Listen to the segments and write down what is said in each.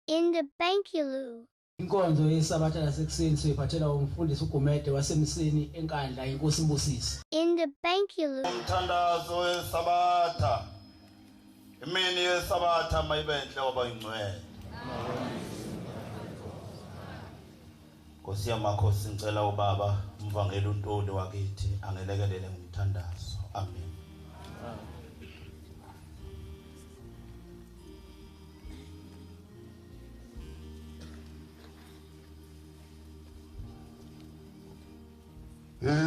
In the Bankulu. Inkonzo yeSabatha lasekuseni soyiphathela umfundisi uGumede waseMsini eNkandla, inkosi imbusise. In the Bankulu. Umthandazo weSabatha. Imini yeSabatha mayibe enhle wabayingcwele. Nkosi yamakhosi, ngicela ubaba umvangeli uNtuli wakithi angelekelele ngomthandazo. Amen.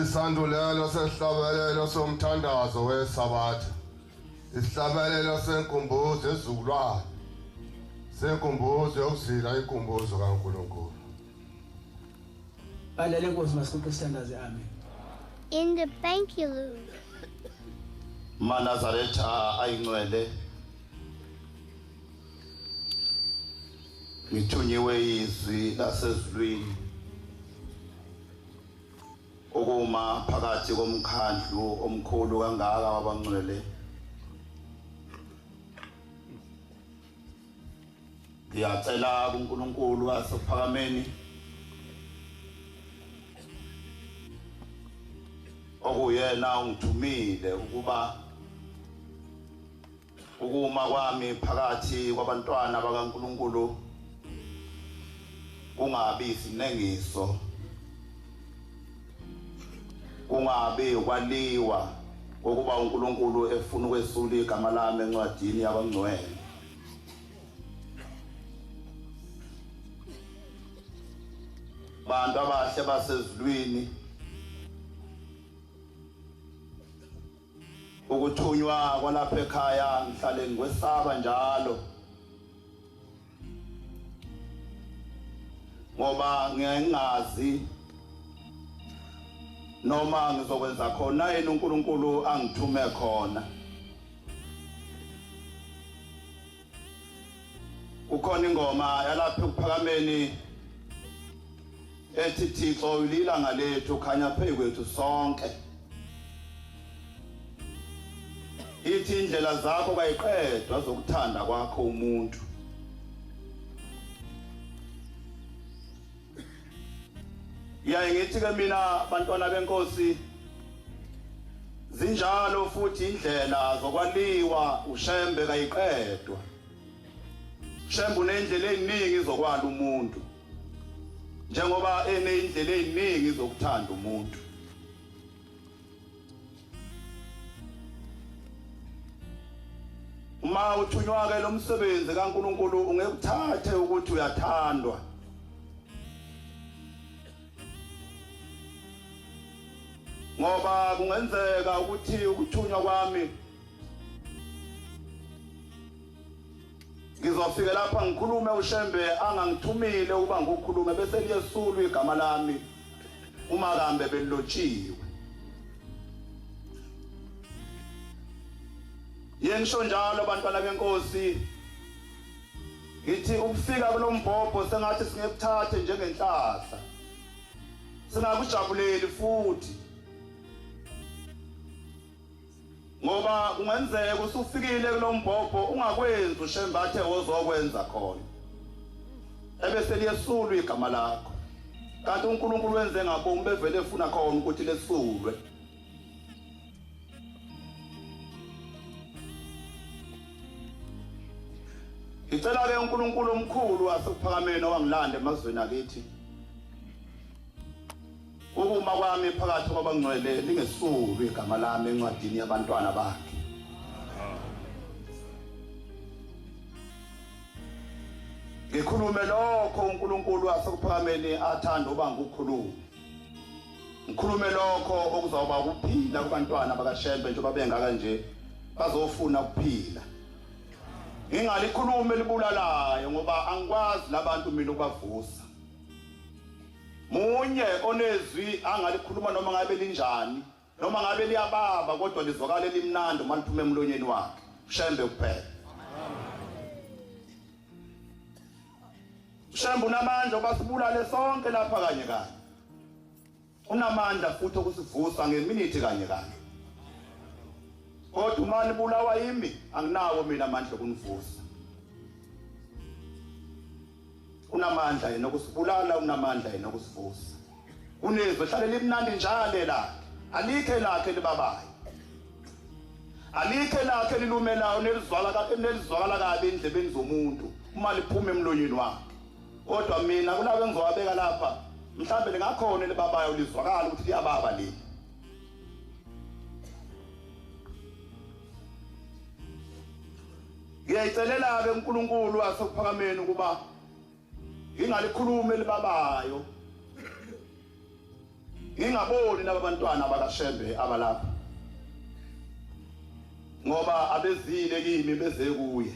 Isandulelo sesihlabelelo somthandazo weSabatha. Isihlabelelo senkumbuzo esizukulwane. Senkumbuzo yokuzila inkumbuzo kaNkulunkulu. Bandla lenkosi, masiguqe sithandaze. Amen. In the Bankulu. MaNazaretha ayingcwele, ngithunyiwe izwi lasezulwini ukuma phakathi komkhandlu omkhulu kangaka wabangcwele. Ngiyacela kuNkulunkulu wasephakameni okuyena ungithumile ukuba ukuma kwami phakathi kwabantwana bakaNkulunkulu kungabi isinengiso, kungabi ukwaliwa kokuba uNkulunkulu efuna ukwesula igama lami encwadini yabangcwele. Bantu abahle basezulwini, ukuthunywa kwalapha ekhaya ngihlale ngikwesaba njalo, ngoba ngiyazi noma ngizokwenza khona yini uNkulunkulu angithume khona. Kukhona ingoma yalapha ekuphakameni ethi Thixo ulilanga lethu khanya phezu kwethu sonke. Ithi indlela zakho kayiqedwa zokuthanda kwakho umuntu. Ngiyaye ngithi ke mina, bantwana benkosi, zinjalo futhi indlela zokwaliwa uShembe kayiqedwa. Shembe unendlela eziningi zokwala umuntu, njengoba eneyindlela eziningi zokuthanda umuntu. Uma uthunywa ke lo msebenzi kaNkulunkulu, ungekuthathe ukuthi uyathandwa, ngoba kungenzeka ukuthi ukuthunywa kwami ngizofika lapha ngikhulume uShembe angangithumile ukuba ngikukhulume, bese liyesulwa igama lami uma kambe belilotshiwe. Yengisho njalo, bantwana benkosi, ngithi ukufika kulombhobho sengathi singekuthathe njengenhlahla, singakujabuleli futhi, ngoba kungenzeka usufikile kulombhobho ungakwenzi uShembe athe wozokwenza khona, ebese liyesulwa igama lakho, kanti uNkulunkulu wenze ngabomu bevele efuna khona ukuthi lesulwe. Ngicela ke uNkulunkulu omkhulu wasekuphakameni owangilanda emazweni akithi, ukuma kwami phakathi kwabangcwele lingesulwe igama lami encwadini yabantwana bakhe. Ngikhulume lokho uNkulunkulu wasekuphakameni athanda uba ngikukhulume, ngikhulume lokho okuzawuba ukuphila kubantwana bakaShembe njengoba bengaka nje bazofuna ukuphila. Ngingalikhuluma elibulalayo, ngoba angikwazi labantu mina ukubavusa. Munye onezwi angalikhuluma noma ngabe linjani, noma ngabe liyababa, kodwa lizwakala elimnandi uma liphuma emlonyeni wakhe, Shembe kuphela. Shembe unamandla obasibulale sonke lapha kanye kanye, unamandla futhi okusivusa ngeminithi kanye kanye, kodwa uma nibulawa yimi anginawo mina amandla okunivusa. Unamandla yena okusibulala, unamandla yena okusivusa. Unezwe hlale limnandi njalo lakhe, alikhe lakhe libabayo, alikhe lakhe lilumelayo nelizwakala kabi endlebeni zomuntu uma liphuma emlonyeni wakhe. Kodwa mina kulabo engizowabeka lapha, mhlambe lingakhona libabayo lizwakala ukuthi liyababa leli. Ngiyayicelela-ke uNkulunkulu wasekuphakameni ukuba ngingalikhulumi elibabayo, ngingaboni laba bantwana bakaShembe abalapha, ngoba abezile kimi beze kuye.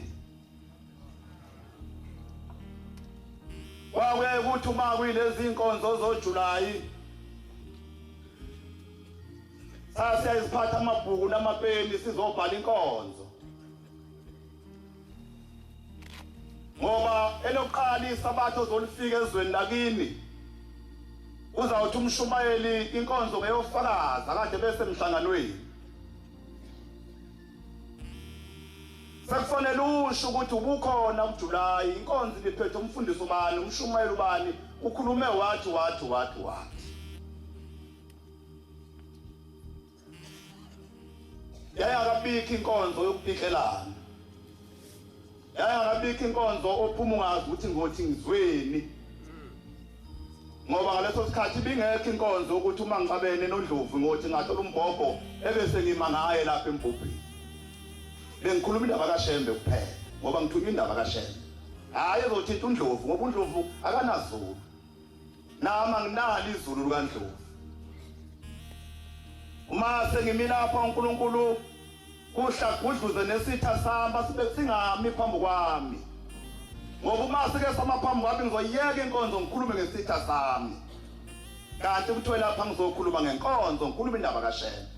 Kwakuye kuthi uma kuyilezi inkonzo zoJulayi sasiyaziphatha amabhuku namapeni sizobhala inkonzo, ngoba elokuqala isabatha ozolifika ezweni lakini uzawuthi umshumayeli inkonzo ngeyofakaza kade bese emhlanganweni. Sekufanele usho ukuthi ubukhona kuJulayi, inkonzo ibiphethe umfundisi ubani, umshumayeli ubani, ukhulume wathi wathi wathi wathi. Yayingakabikho inkonzo yokupikelana, yayingakabikho inkonzo ophuma ungazi ukuthi ngothi ngizweni, ngoba ngaleso sikhathi ibingekho inkonzo ukuthi uma ngixabene noNdlovu ngothi ngathola umbhobho ebese ngima ngaye lapha embhobheni. Bengikhuluma indaba kaShembe kuphela, ngoba ngithunywa indaba kaShembe, hhayi ezothinta uNdlovu, ngoba uNdlovu akanazulu, nami anginalo izulu likaNdlovu. Uma sengimi lapha uNkulunkulu kuhlagudluze nesitha sami sibe singami phambi kwami, ngoba uma sike sama phambi kwami ngizoyeka inkonzo ngikhulume ngesitha sami, kanti kuthiwe lapha ngizokhuluma ngenkonzo, ngikhuluma indaba kaShembe.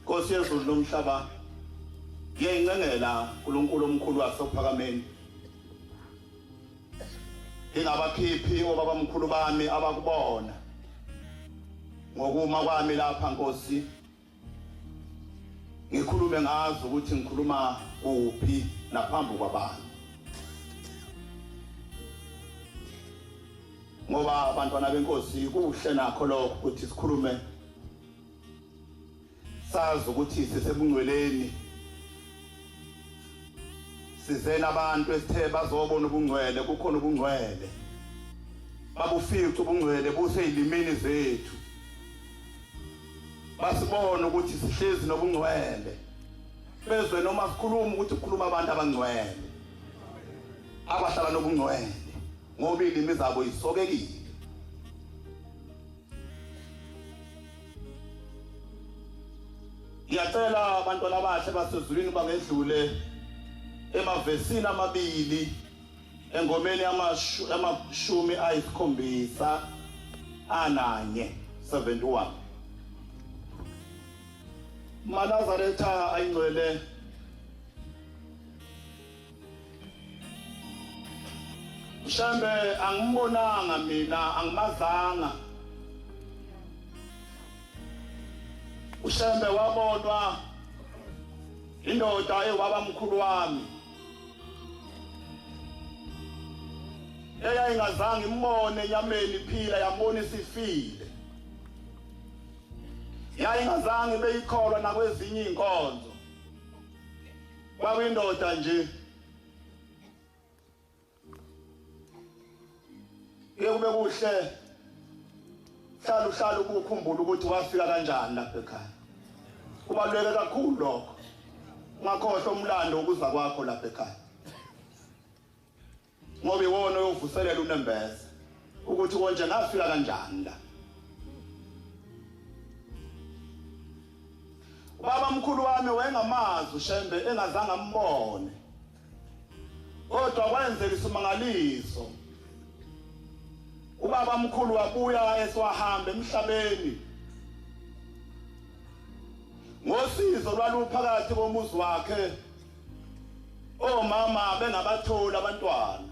Nkosi yezulu nomhlaba, ngiyayincengela uNkulunkulu omkhulu wasephakameni, ngingabakhiphi obabamkhulu bami abakubona ngokuma kwami lapha Nkosi, ngikhulume ngazi ukuthi ngikhuluma kuphi naphambi kwabantu, ngoba abantwana benkosi kuhle nakho lokho ukuthi sikhulume sazi ukuthi sisebungcweleni, sizena abantu esithe bazobona ubungcwele, kukhona ubungcwele, babufica ubungcwele buseyilimini zethu, basibona ukuthi sihlezi nobungcwele, bezwe noma sikhuluma ukuthi kukhuluma abantu abangcwele abahlala nobungcwele, ngoba ilimi zabo isokekile. Ngiyacela abantwana abahle basezulwini bangedlule emavesini amabili engomeni 71 71. Manazaretha ayingcwele, Shembe angimbonanga mina, angimazanga. uShembe wabonwa indoda ewaba mkhulu wami eyayingazange imbone enyameni iphila, yambona isifile, yayingazange beyikholwa nakwezinye inkonzo, kwakuyindoda nje. Kube kuhle hlala uhlala ukukhumbula ukuthi wafika kanjani lapha ekhaya, kubaluleke kakhulu lokho, ungakhohlwa umlando wokuza kwakho lapha ekhaya, ngoba iwona oyovuselela unembeza ukuthi konje ngafika kanjani la. Ubaba mkhulu wami wayengamazi uShembe, engazange ambone, kodwa kwenzeka isimangaliso. Ubaba mkhulu wabuya eswahamba emhlabeni ngosizo lwaluphakathi komuzi wakhe, omama bengabatholi abantwana.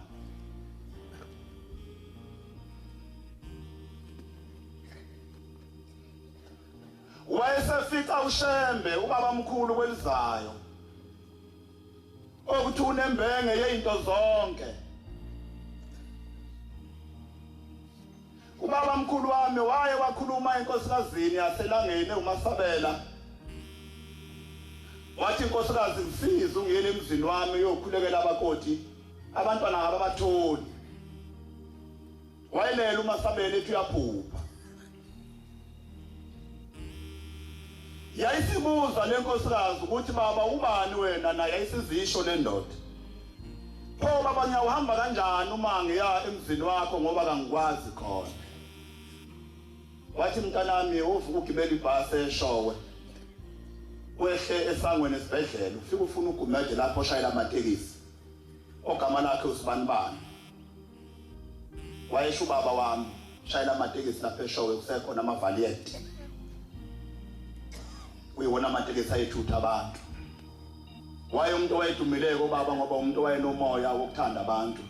Wayesefica uShembe ubaba mkhulu kwelizayo, okuthi unembenge yezinto zonke. Ubaba mkhulu wami waye wakhuluma enkosikazini yaselangeni uMasabela, wathi inkosikazi ngisize ungiyele emzini wami uyokhulekela abakoti, abantwana ababatholi. Wayelela uMasabela ethi uyaphupha. Yayisibuza lenkosikazi ukuthi baba ubani wena, naye yayisizisho le ndoda. Pho baba ngiyawuhamba kanjani uma ngiya emzini wakho ngoba kangikwazi khona? Wathi mntanami uvuka ugibela ibhasi eShowe, wehle esangweni esibhedlela, ufike ufuna uGumede lapho oshayela amatekisi, ogama lakhe usibanibani. Wayesho ubaba wami shayela amatekisi lapha eShowe, kusekhona ama-Valiant, kuyiwona amatekisi ayethutha abantu. Waye umuntu owayedumileko ubaba ngoba umuntu owayenomoya wokuthanda abantu.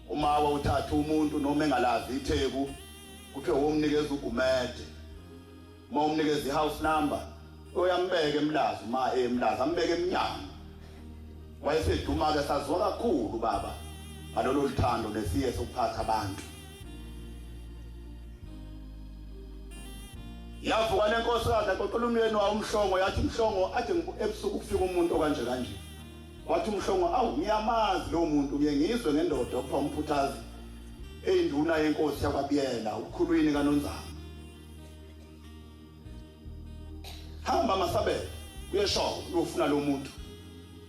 Uma wawuthatha umuntu noma engalazi iTheku, kuthiwe womnikeza uGumede, uma umnikeza i-house number uyambeka eMlazi, uma eMlazi ambeke emnyango. Wayeseduma-ke, saziwa kakhulu baba ngalolu luthando nesiye sokuphatha abantu. Yavuka lenkosikazi yaxoxela umyeni wayo uMhlongo, yathi Mhlongo athi ebusuku kufika umuntu okanje kanje. Wathi uMhlongo, awu ngiyamazi lowo muntu, ngiye ngizwe ngendoda okuthiwa uMphuthazi eyinduna yenkosi yakwaBiyela, ukhulwini kaNonzama. Hamba Masabela uyeshowe uyofuna lo muntu.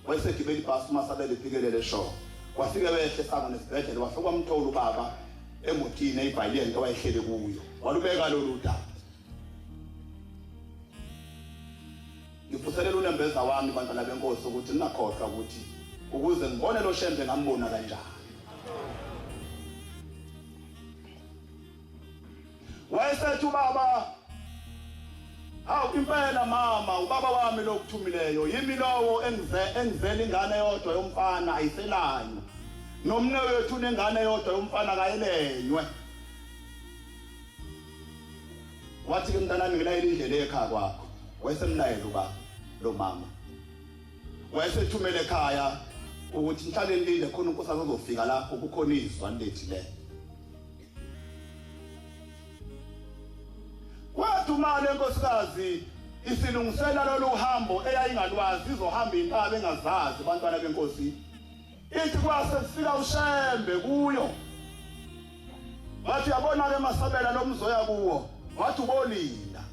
Wayesegibela ibhasi uMasabela ephikelele eshowe. Wafike wehle esango nesibhedlela, wafike wamthola ubaba emotini eyiValiant owayehlele kuyo. Walubeka lolu daba. Ngiphuselela unembeza wami bantwana benkosi ukuthi ningakhohlwa ukuthi ukuze ngibone lo Shembe ngambona kanjani. Wayesethi ubaba, hawu impela mama, ubaba wami lo okuthumileyo, yimi lowo engizela ingane yodwa yomfana ayiselanywa, nomne wethu unengane yodwa yomfana kayelenywe. Wathi ke mntanami ngilayela indlela ekhaya kwakho. Wayesemlayela ubaba lo mama, wayesethumela ekhaya ukuthi nihlale nilinde khona unkosikazi azofika lapho kukhona izwa nilethileyo. Kwathi uma le nkosikazi isilungisela lolu hambo eyayingalwazi, izohamba intaba engazazi bantwana benkosi, ithi kwase kufika uShembe kuyo. Wathi yabona ke Masabela lo mzoya kuwo, wathi ubolinda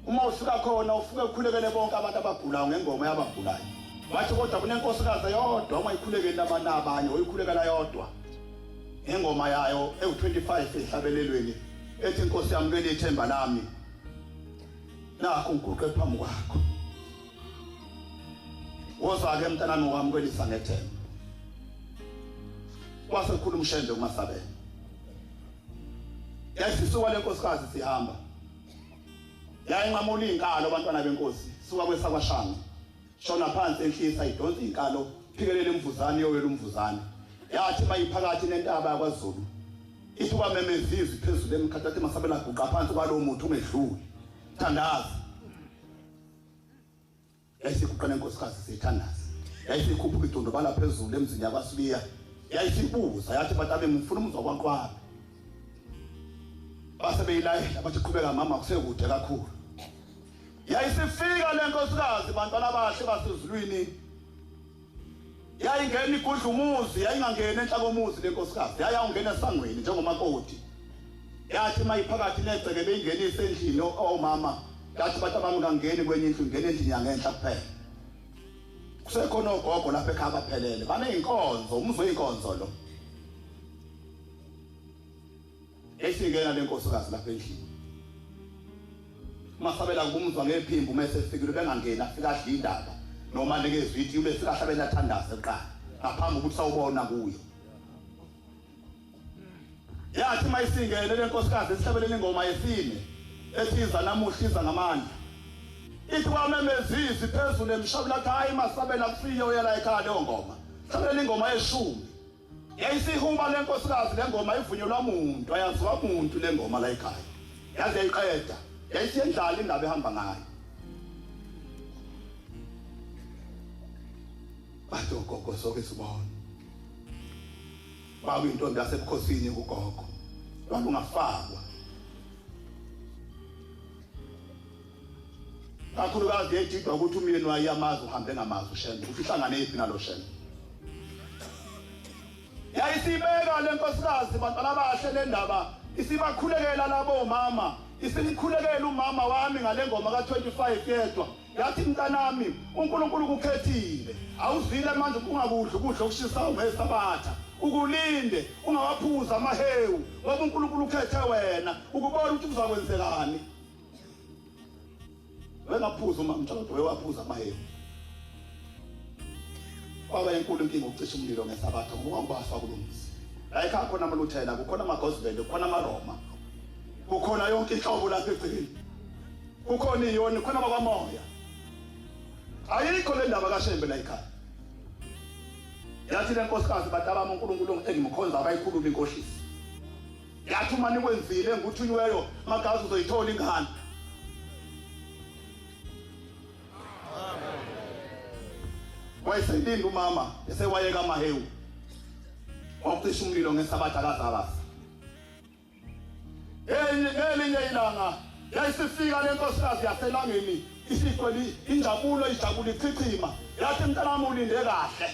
uma ufika khona ufike ukhulekele bonke abantu abagulayo ngengoma yabagulayo. Wathi kodwa kunenkosikazi eyodwa ungayikhulekeli abantu abanye, oyikhulekela yodwa ngengoma yayo ewu-25 ehlabelelweni ethi Nkosi yamukela ithemba lami, nakho ngiguqe phambi kwakho. Woza-ke mntanami wamukelisa ngethemba. Kwase kukhuluma uShembe kuMasabela. Yayisisuka le nkosikazi sihamba, yayinqamula iy'nkalo abantwana benkosi, suka kwesakwashanga shona phansi enhlisa idonsa iy'nkalo, phikelela imvuzane iyowela umvuzane. Yathi mayiphakathi nentaba yakwaZulu, ithi kwamemeza izwi phezulu emkhathi, wathi Masabela guqa phansi kwalowo muthi ungedluli, thandaza. Yayisiguqa nenkosikazi siyithandaza, yayisikhuphuka idondobala phezulu emzini yakwaSibiya, yayisibuza yathi bantabe ngifuna umzwa kwaQwabe. Base beyilayela bathi qhubeka mama kusekude kakhulu. Yayisifika le nkosikazi bantwana abahle basezulwini, yayingena igudla umuzi, yayingangeni enhla komuzi le nkosikazi, yayawungena esangweni njengomakoti. Yathi mayiphakathi negceke beyingenise endlini omama, yathi bantu abami kangeni kwenye indlu, ngena endlini yangenhla kuphela. Kusekhona ogogo lapha ekhaya abaphelele, baneyinkonzo, umuzwe inkonzo lo. Yayisingena le nkosikazi lapha endlini. Masabela kumuzwa ngephimbo uma esefikile, bengangeni afika adle indaba noma nikezwe ithi ube fika ahlabela athandaze kuqala ngaphambi kokuthi sawubona kuyo. Yathi mayisingene le nkosikazi esihlabelele ingoma yesine ethi iza namuhla iza ngamandla, ithi kwamemezisi phezulu emshabula athi hayi Masabela kufike uyela ekhaya leyo ngoma, hlabelela ingoma yeshumi. Yayisihuba le nkosikazi le ngoma ivunyelwa muntu, ayaziwa muntu le ngoma la ekhaya. Yaze yayiqeda, yayisiyendlala indaba ehamba ngayo. Bathi ogogo soke sibona. Kwakuyintombi yasebukhosini kugogo. Lwalungafakwa. Kakhulukazi yayididwa ukuthi umyeni wayo amazi uhambe ngamazi uShembe, uthi uhlangane yiphi nalo Shembe. Yayisibeka le nkosikazi bantwana bahle le ndaba, isibakhulekela labo mama, isimkhulekela umama wami ngale ngoma ka-25 yedwa. Yathi mntanami, uNkulunkulu ukukhethile, awuzile manje ungakudli ukudla okushisayo ngeSabatha, ukulinde ungawaphuza amahewu, ngoba uNkulunkulu ukhethe wena ukubona ukuthi kuzakwenzekani. Wengaphuza umama mtshato, wewaphuza amahewu. Kwaba inkulu inkinga ukucisha umlilo ngeSabatha ngoba kwakubaswa kulo muzi. La ekhaya khona amaLuthela, kukhona amaGospel, kukhona amaRoma, kukhona yonke inhlobo lapha egcekeni, kukhona iyoni, kukhona abakwamoya. Ayikho le ndaba kaShembe la ekhaya. Yathi le nkosikazi, batabami uNkulunkulu engimkhonza abayikhuluma inkohlisi. Yathi uma nikwenzile ngikuthunyiweyo magazi uzoyithola ingane. Wayeselinda umama esewayeka amahewu, wacisha umlilo ngeSabatha kaZabasa. Ngelinye ilanga yayisifika le nkosikazi yaselangeni isigcwele injabulo, ijabula ichichima. Yathi mntanami ulinde kahle.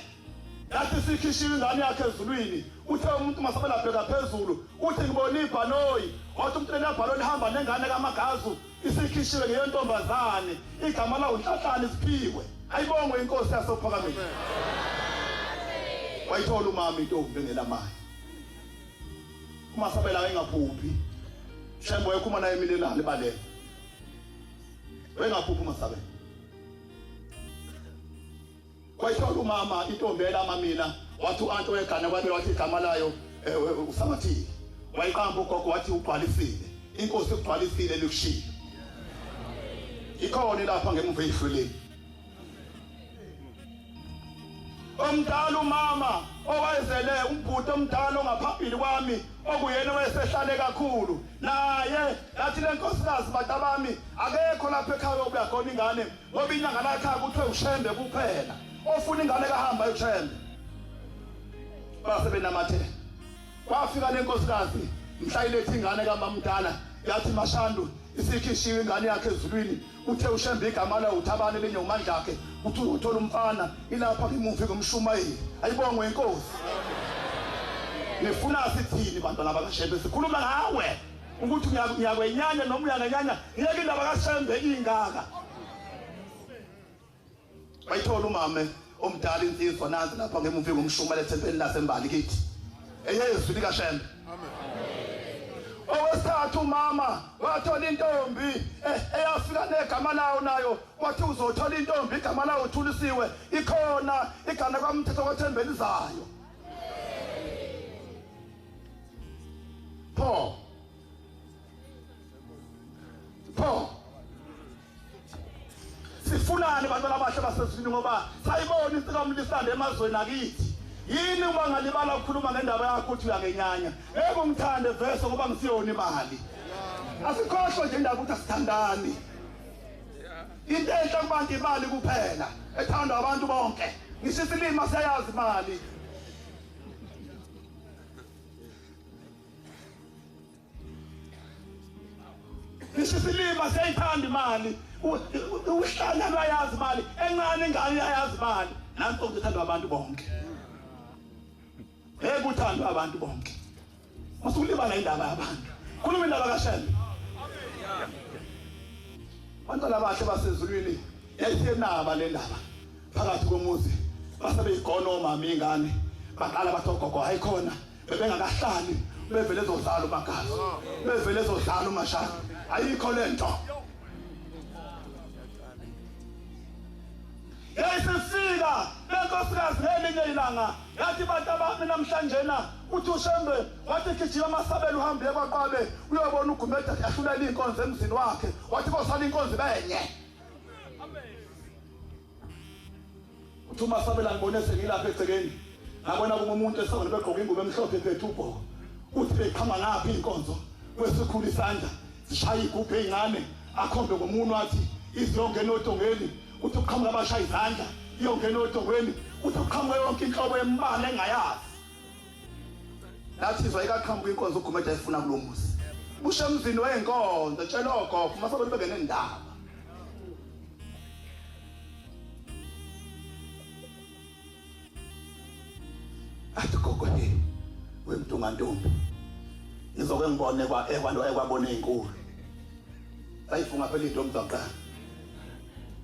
Yathi sikhishiwe ingane yakhe ezulwini. Uthe umuntu masabela bheka phezulu, uthi ngibona ibhanoyi. Wathi umuntu leli bhanoyi lihamba nengane kaMagazu, isikhishiwe ngeyontombazane, igama lawo uNhlahlane Siphiwe. Ayibongwe inkosi yasophakameni. Wayithola umama intombi engelamayo. Umasabela wayengaphuphi. Shembe wayekhuluma naye emini elala ebaleka. Wayengaphuphi umasabela. Wayithola umama intombi elama mina, wathi u-anti wegane kwabe wathi igama layo uSamathile. Wayiqamba ugogo wathi ugcwalisile. Inkosi igcwalisile likushilo. Ikhona lapha ngemuva eyihlweleni. Omdala umama owayezele umbhuti omdala ongaphambili kwami okuyena owayesehlale kakhulu naye, yathi le nkosikazi bantabami akekho lapha ekhaya obuya khona ingane, ngoba inyanga la ekhaya kuthiwe uShembe kuphela ofuna ingane kahamba uShembe. Base benamathela. Kwafika le nkosikazi mhla ilethe ingane kamamdala, yathi Mashandu isikhishiwe ingane yakhe ezulwini, uthe uShembe igama layo uThabane linye umandla akhe, uthi uthola umfana ilapha ngemuva ngomshumayeli. Ayibongwe inkosi. Nifuna sithini bantwana bakaShembe? Sikhuluma ngawe ukuthi ngiyakwenyanya noma uyangenyanya, ngiyeke indaba kaShembe ingaka. Bayithola umame omdala insizwa nansi lapha ngemuva ngomshumayeli ethempelini lasembali kithi, eyezwi likaShembe. Owesithathu umama wathola intombi eyafika negama lawo nayo, wathi uzothola intombi igama lawo uthulisiwe, ikhona igana kwamthetho kwathembeli zayo. Pho pho sifunani bantwana abahle basezulwini, ngoba sayibona insika emazweni akithi. Yini uma ngalibala ukukhuluma ngendaba yakho uthi uyangenyanya? Ngeke ungithande vese ngoba ngisiyona imali. Asikhohlwe nje indaba ukuthi asithandani. Into enhle kubantu imali kuphela ethandwa abantu bonke. Ngisho isilima siyayazi imali. Ngisho isilima siyayithanda imali. Uhlanya lwayazi imali, encane ingane iyayazi imali. Nanso uthandwa abantu bonke. Ngeke uthandwe abantu bonke. Masukulibala indaba yabantu. Khuluma indaba kaShembe. Bantwana abahle basezulwini, yayisenaba le ndaba phakathi komuzi. Base beyigona omama ingane, baqala bathi ogogo hayi khona bebengakahlali, bevele ezozala uMagazi, bevele ezozala uMashaka. Ayikho lento. Yayisifika lenkosikazi ngelinye ilanga, yathi bantu abami namhlanje na uthi uShembe wathi gijima amasabela uhambe ekwaqwabe uyobona uGumede ahlulela inkonzo emzini wakhe, wathi kosala inkonzo benye. Uthi uMasabela ngibone sengilapha egcekeni, ngabona kumuntu esangweni begqoka ingubo emhlophe ephethe ubhoko, uthi beqhama ngaphi inkonzo kwesikhulu isandla. Zishaya igubhu ey'ncane, akhombe ngomunwe athi iziyongena odongeni, uthi uqhamuka abashaya izandla, iyongena odongeni, uthi uqhamuka yonke inhlobo yembala engayazi. Lathi izwa ikaqhamuka inkonzo uGumede ayifuna kulo muzi. Usho emzini wey'nkonzo, tshela ogogo, uma sebethi bengenendaba. Athi gogo hey, wemntungantombi. Ngizoke ngibone kwa ekwanto ekwabona ezinkulu. Sayifunga phela intombi zaqala.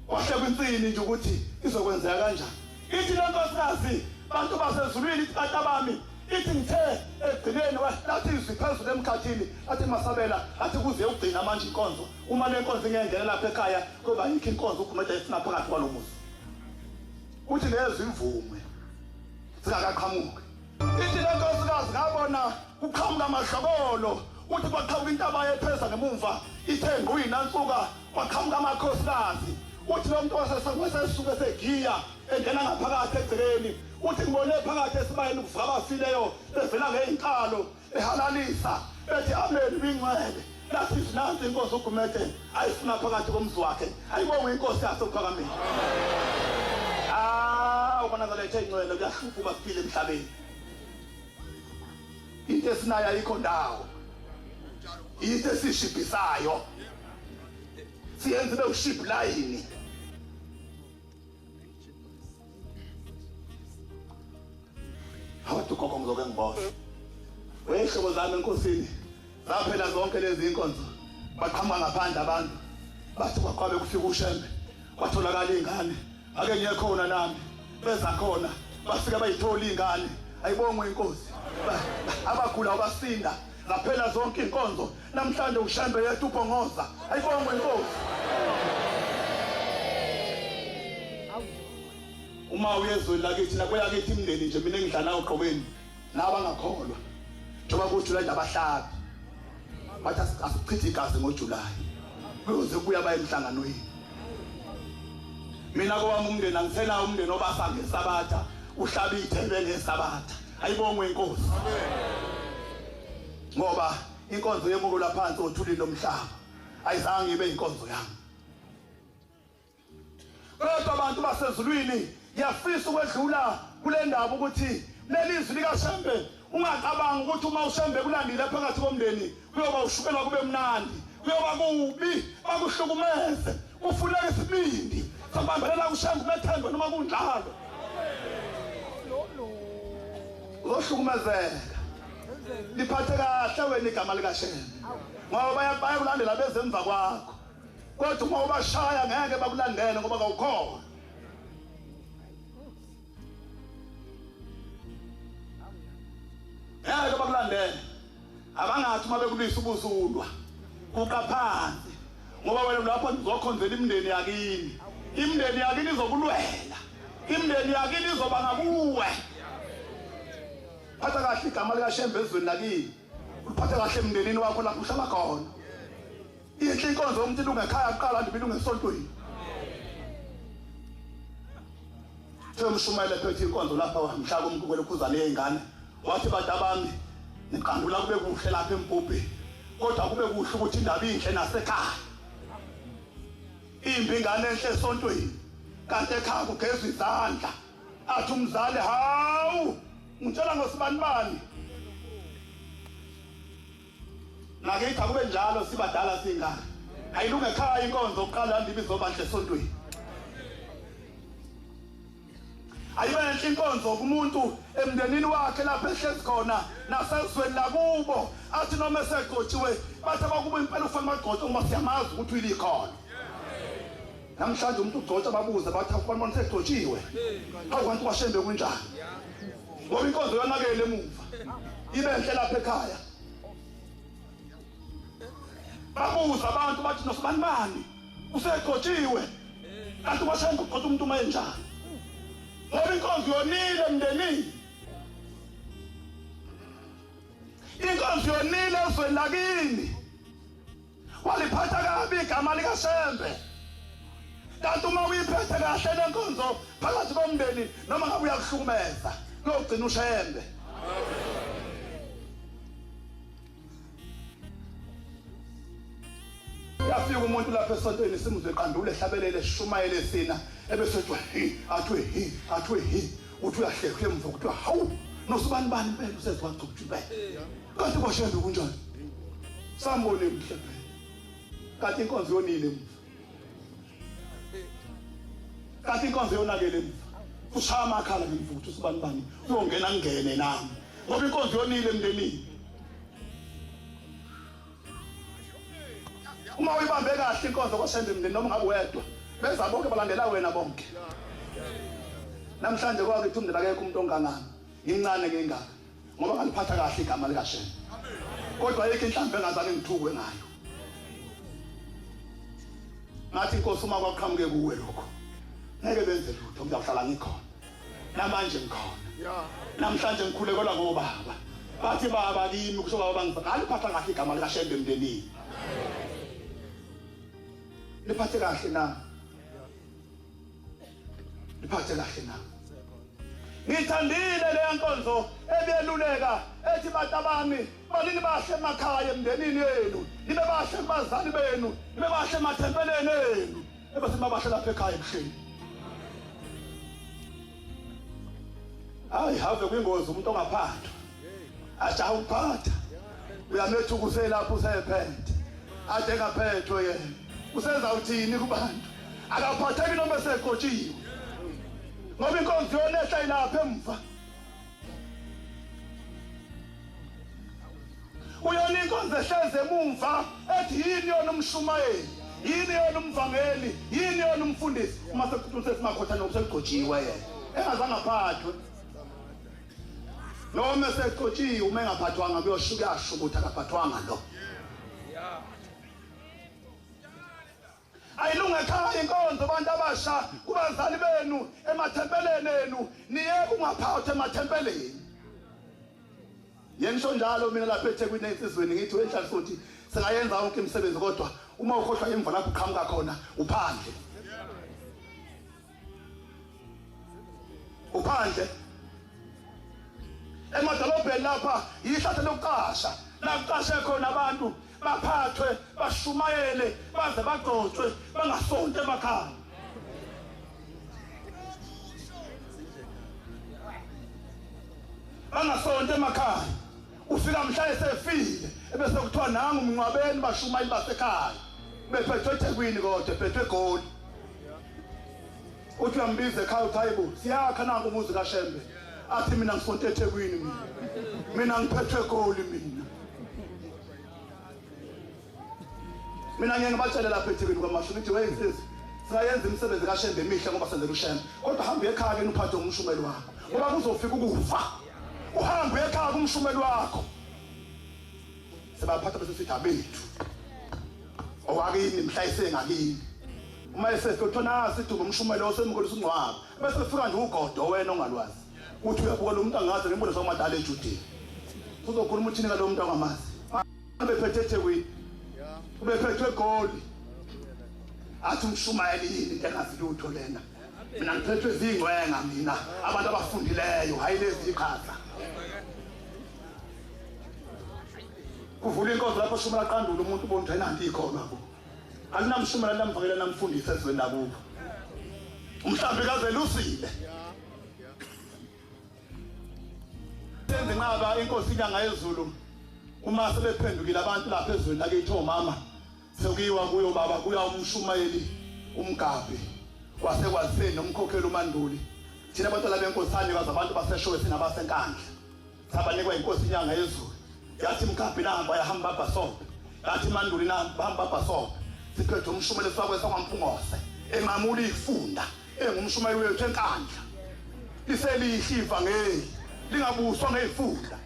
Kwahleka insini nje ukuthi izokwenzeka kanjani. Ithi le nkosikazi bantu basezulwini ithi bantu bami ithi ngithe ekugcineni lathi izwi phezulu emkhathini athi masabela athi kuze ugcina manje inkonzo uma le nkonzo ingengena lapha ekhaya kuyoba yikho inkonzo uGumede efuna phakathi kwalo muzi. Uthi lezi imvume zingakaqhamuki. Ithi le nkosikazi ngabona kuqhamuka amahlokolo uthi kwaqhamuka intaba yepheza ngemumva ithe ngqi nansuka kwaqhamuka amakhosikazi uthi lo muntu wasesuke segiya engena ngaphakathi egcekeni uthi ngibone phakathi esibayeni kuvuka abafileyo bevela ngey'nkalo behalalisa bethi amen bingcwele lathi nansi inkosi uGumede ayifuna phakathi komzi wakhe ayibonge inkosi yasekuphakameni. Ah, ubanazaletha ingcwele kuyahlupha uba siphile emhlabeni. Into esinayo ayikho ndawo, into esishibhisayo siyenza ibe uship line. Hawu gogo ngizoke ngibone. Wehlobo zami enkosini zaphela zonke lezi inkonzo baqhamuka ngaphandle abantu bathi kwaqwabe kufika uShembe kwatholakala ingane ake ngiye khona nami beza khona bafika bayithola ingane ayibongwe inkosi abagula basinda zaphela zonke inkonzo namhlanje uShembe yethu ubhongoza ayibongwe inkosi. Uma uye ezweni lakithi nakwelakithi imindeni nje mina engidla nawo qoqweni nabangakholwa njengoba kuJuly nje abahlabi bathi asichithe igazi ngoJuly kuyoze kubuya baye emhlanganweni. Mina kowami umndeni angisenawo umndeni obasa ngesabatha uhlaba ithebe ngesabatha ayibongwe inkosi ngoba inkonzo yemukula phansi othulini lomhlaba ayizange ibe inkonzo yami. Kodwa abantu basezulwini ngiyafisa ukwedlula kule ndaba ukuthi leli zwi likaShembe ungacabangi ukuthi uma uShembe kulandile phakathi komndeni kuyoba ushukela kube mnandi, kuyoba kubi bakuhlukumeze. Kufuneka isibindi sokubambelela kuShembe umethembe noma kunjalo. Uzohlukumezeka. Liphathe kahle wena igama likaShembe ngoba bayakulandela beze emva kwakho. Kodwa uma ubashaya ngeke bakulandele ngoba kawukholwa. Ngeke bakulandele. Abangathi uma bekulwisa ubuzulwa kuqa phansi ngoba wena lapho uzokhonzela imindeni yakini. Imindeni yakini izokulwela. Imindeni yakini izoba ngakuwe. Phatha kahle igama likaShembe ezweni lakini. Uliphathe kahle emndenini wakho lapho uhlala khona. Inhle inkonzo yomuntu ilunge ekhaya kuqala nje ilunge esontweni. Umshumayeli ephethe inkonzo lapha mhla kumkukela ukhuzane yey'ngane wathi bantu abami niqandula kube kuhle lapha embhubheni kodwa kube kuhle ukuthi indaba inhle nasekhaya. Imbi ingane enhle esontweni kanti ekhaya kugezwa izandla. Athi umzali hawu ngitshela ngosibanibani. Nakithi akube njalo sibadala singaka. Ayilunge ekhaya inkonzo kuqala ndibe izoba nhle esontweni. Ayibe enhle inkonzo kumuntu emndenini wakhe lapho ehlezi khona nasezweni lakubo athi noma esegcotshiwe bathi abakubo impela ufanele bagcotshwe ngoba siyamazi ukuthi uyilikhona. Namhlanje umuntu ugcotshwa babuze bathi awubani bona segcotshiwe. Hawu kanti kwaShembe kunjani? Ngoba inkonzo yonakele emuva. Ibe enhle lapha ekhaya. Babuza abantu bathi nosibani bani usegcotshiwe kanti kwashaya ukugcotshwa umuntu uma enjani ngoba inkonzo yonile emndenini, inkonzo yonile ezweni lakini, waliphatha kabi igama likaShembe. Kanti uma uyiphethe kahle le nkonzo phakathi komndeni noma ngabe uyakuhlukumeza kuyogcina uShembe. Yafika umuntu lapha esontweni simuzwe eqandule ehlabelele eshumayele sina ebese kuthiwa hi athiwe hi athiwe hi uthi uyahleka emva kuthiwa hawu nosubani bani impela usezwagcotshwa impela kanti kwashembe kunjani sambone mhle phela kanti inkonzo yonile emva kanti inkonzo yonakele emva ushaya amakhala ngemvuthu usibani bani uyongena ngene nami ngoba inkonzo yonile emndenini. Uma uyibambe kahle inkonzo kwaShembe emndeni noma ngabe wedwa beza bonke balandela wena bonke. Namhlanje kwakithi umndeni akekho umuntu ongangami ngimncane ngingaka ngoba ngaliphatha kahle igama likaShembe kodwa ayikho inhlambi engazange ngithukwe ngayo. Ngathi inkosi uma kwaqhamuke kuwe lokho ngeke benze lutho ngiyawuhlala ngikhona. Namanje ngikhona. Namhlanje ngikhulekelwa ngobaba. Bathi baba kimi kusho baba bangisaliphatha kahle igama likaShembe emndenini. Liphathe kahle na? Liphathe kahle na? Ngithandile leya nkonzo ebiyeluleka ethi bantu bami balini bahle emakhaya emndenini yenu nibe bahle kubazali benu nibe bahle emathempeleni enu ebese babahle lapha ekhaya ebuhleni. Hayi have kwingozi umuntu ongaphathwa ajaha ukuphatha uyamethuka uselapho usephethe ade engaphethwe yena usezawuthini kubantu akaphatheki noma esegotshiwe ngoba inkonzo yonehla ilapha emva uyona inkonzo ehlezi emumva ethi yini yona umshumayeli yini yona umvangeli yini yona umfundisi uma sekusemakhothane usegcotshiwe yena engazange aphathwe noma esegcotshiwe uma engaphathwanga kuyosho kuyasho ukuthi akaphathwanga lo. Ayilunge ekhaya inkonzo abantu abasha kubazali benu emathempeleni enu niyeke ungaphathwa emathempeleni. Ngisho njalo mina lapha eThekwini ensizweni ngithi wenhlanhla singayenza yonke imisebenzi kodwa uma ukhohlwa imva lapho uqhamuka khona uphandle. Uphandle. Emadolobheni lapha yihlathe lokuqasha la kuqashe khona abantu baphathwe bashumayele baze bagcotshwe bangasonto emakhaya. Bangasonto emakhaya. Ufika mhla esefile ebese kuthiwa nangu umncwabeni bashumayeli basekhaya bephethwe eThekwini kodwa ephethwe eGoli. Uthi uyambiza ekhaya uthi hayibo siyakha nangu umuzi kaShembe athi mina ngisonto eThekwini mina ngiphethwe eGoli mina. Mina ngeke ngibatshele lapha eThekwini kwaMashu ngithi weyinsizwa singayenza imisebenzi kaShembe emihle ngoba senzela uShembe kodwa hamba ekhaya ke uphathe umshumeli wakho ngoba kuzofika ukufa uhambe ekhaya kumshumeli wakho. Sebaphatha bese sithi abethu owakini mhla isengakini uma esefika nasi idumo umshumeli osemukela usingcwaba bese kufika nje ugodo wena ongalwazi uthi uyabuka lo muntu angazi ngembona somadala eJudini uzokhuluma uthini ngalo muntu angamazi ubephethe eThekwini ubephethwe eGoli athi umshumayeli yini into engazi lutho lena mina ngiphethwe zingcwenga mina abantu abafundileyo hayi lezi iqhaza. Kuvula inkonzo lapho shumela qandula umuntu ubona ukuthi ayinanto ikhona kubo alinamshumela namvakela namfundisi ezweni lakubo umhlambi kaze lusile. Senze nqaba inkosi inyanga yezulu uma sebephendukile abantu lapha ezweni lakithi omama sekuyiwa kuyo baba kuya umshumayeli umgabi wasekwaziseni nomkhokheli uManduli. Thina abantwana benkosi sanikwa abantu baseshowe sinabasenkandla sabanikwa inkosi inyanga yezulu yathi mgabi namba yahamba babhasobe yathi Manduli namba hamba babhasobe siphethe umshumayeli sakwe sakwaMpungose enqamula ifunda engumshumayeli wethu enkandla liselihle ivangeli lingabuswa ngeyifunda.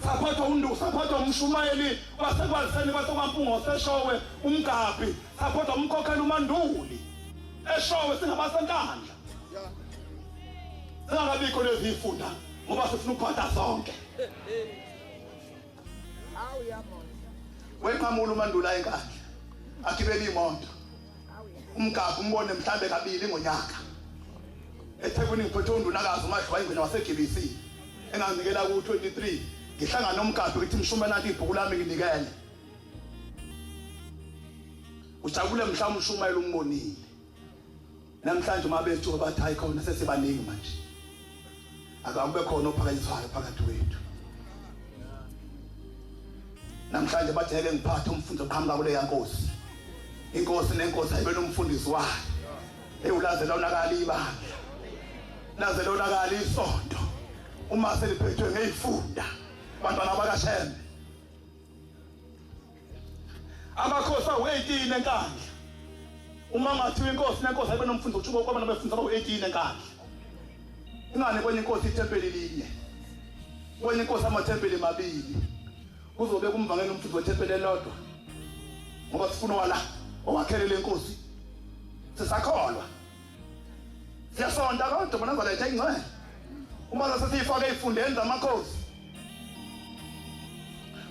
Saphathwa undu saphathwa umshumayeli wasekwaziseni kwasekwaMpungose eshowe umgabi saphathwa umkhokheli uManduli eshowe singabasenkandla singakabikho lezi ifunda ngoba sifuna ukuphatha sonke. Wenqamula uMandula enkandla agibele imoto umgabi umbone mhlambe kabili ngonyaka eThekwini ngiphethe undunakazi uMadliwa ingwenya waseGBC enganginikela ku-23 Ngihlangana nomgabhi ngithi mshume nanti ibhuku lami nginikele. Ujabule mhla umshumayela umbonile. Namhlanje uma bethu bathi hayi khona sesibaningi manje. Akakube khona ophakanyiswayo phakathi kwethu. Namhlanje bathi ngeke ngiphathe umfundi oqhamuka kule yankosi. Inkosi nenkosi ayibe nomfundisi wayo. Ewulaze lonakala ibandla. Laze lonakala isonto. Uma seliphethwe ngeyifunda bantwana bakaShembe. Amakhosi awu-18 enkandla. Uma ngathiwa inkosi nenkosi ayibe nomfundi ukusho kwabana befundisa abawu-18 enkandla. Ingani kwenye inkosi ithempeli linye. Kwenye inkosi amathempeli mabili. Kuzobe kumvangela umfundi wethempeli elodwa. Ngoba sifuna wala owakhele lenkosi. Sisakholwa. Siyasonta kodwa bona zaletha ingcwele. Uma sesiyifake ezifundeni zamakhosi.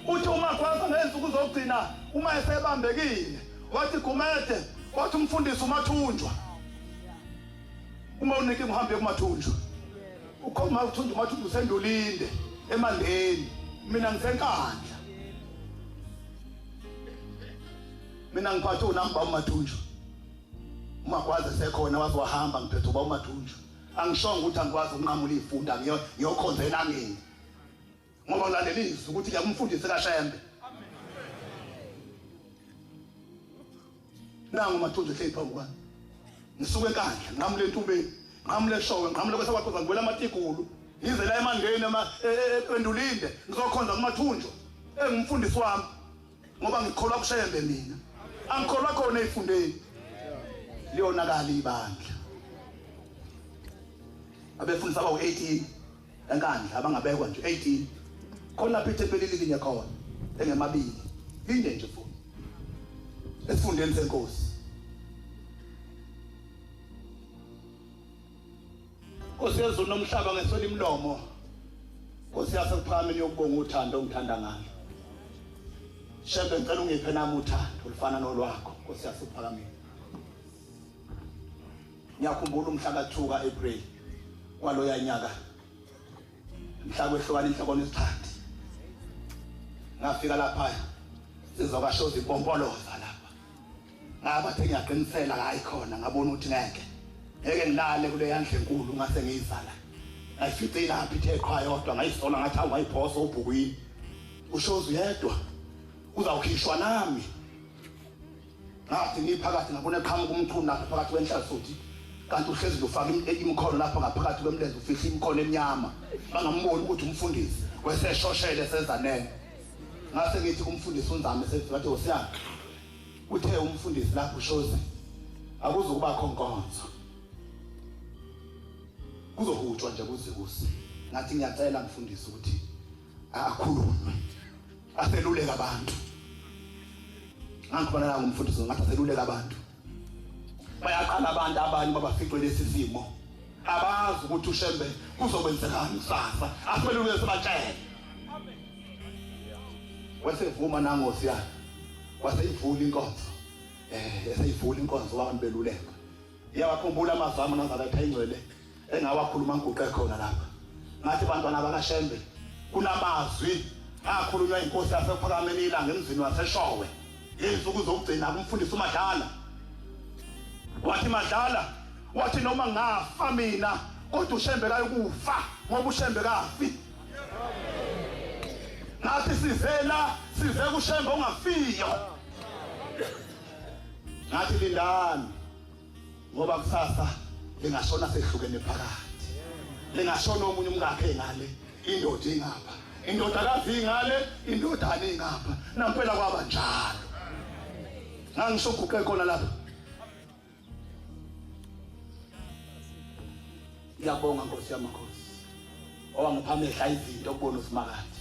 Uthi uma kwaza ngezinsuku zokugcina uma esebambekile wathi Gumede wathi umfundisi umathunjwa. Uma unike uhambe kumathunjwa. Ukhoma uthunjwa umathunjwa usendulinde emandeni mina ngisenkandla. Mina ngiphathe unamba umathunjwa. Umagwaza sekhona waze wahamba ngiphethe uba umathunjwa. Angishongo ukuthi angikwazi ukunqamula izifunda ngiyokhonza elangeni. Ngoba ngilalela izwi ukuthi ngiyakumfundisi kaShembe. Nangu umathunjwa ehleli phambi kwami. Ngisuke enkandla nqamule entubeni, nqamule eshowe, nqamule kwesabaqoza ngiwela amatigulu. Ngize la emandeni endulinde ngizokhonza kumathunjwa engumfundisi wami. Ngoba ngikholwa kuShembe mina. Angikholwa khona ezifundeni. Liyonakala ibandla. Abefundisi abawu-18 enkandla abangabekwa nje 18. Khona lapha ithempeli lilinye khona engemabili. Linye nje futhi. Esifundeni senkosi. Nkosi yezulu nomhlaba ngeswela imlomo. Nkosi yasekuphakameni yokubonga uthando ongithanda ngalo. Shembe ngicela ungiphe nami uthando olufana nolwakho Nkosi yasekuphakameni. Ngiyakhumbula umhla ka-2 ka-April kwaloya nyaka mhla kwehlukana inhloko nesixhanti. Ngafika lapha sizokashoza impompoloza lapha. Ngaba sengiyaqinisela hayi khona ngabona ukuthi ngeke. Ngeke ngilale kule yandle enkulu ngase ngiyizala. Ngayifica ilapha ithe qha yodwa ngayisola ngathi awu ngayiphosa obhukwini. Ushozi yedwa uzawukhishwa nami. Ngathi ngiphakathi ngabona eqhamuka umchunu lapha phakathi kwenhlasuthi. Kanti uhlezi ufaka imikhono lapha ngaphakathi kwemlenze ufihla imikhono emnyama. Bangamboni ukuthi umfundisi weseshoshele sezanele. Ngase ngithi kumfundisi unzame sethi wathi osiyami. Uthe umfundisi lapho ushozi akuzukubakho nkonzo. Kuzohutshwa nje kuze kuse. Ngathi ngiyacela mfundisi ukuthi akhulunywe. Aseluleka abantu. Ngangibona la ngumfundisi ngathi aseluleka abantu. Bayaqala abantu abanye babaficwe lesi simo. Abazi ukuthi uShembe kuzokwenzekani kusasa. Aseluleke sibatshele. Wasevuma nangosiyana. Waseyivula inkonzo. Eseyivula inkonzo abantu beluleka. Iyawakhumbula amazwi ami Nazaretha ingcwele engawakhuluma ngiguqe khona lapha. Ngathi bantwana bakaShembe kunamazwi akhulunywa inkosi yasekuphakameni ilanga emzini waseShowe. Izinsuku zokugcina kumfundisi uMadlala. Wathi Madlala, wathi noma ngafa mina kodwa uShembe kayikufa ngoba uShembe kafi. Ngathi size la size kuShembe ongafiyo. Ngathi lindani ngoba kusasa lingashona sehlukene phakathi. Lingashona omunye umkakhe ngale, indoda ingapha. Indodakazi ingale, indodana ingapha. Nampela kwaba njalo. Ngangisho guqe khona lapha. Ngiyabonga Nkosi yamakhosi. Owangipha amehla izinto ukubona usimakade.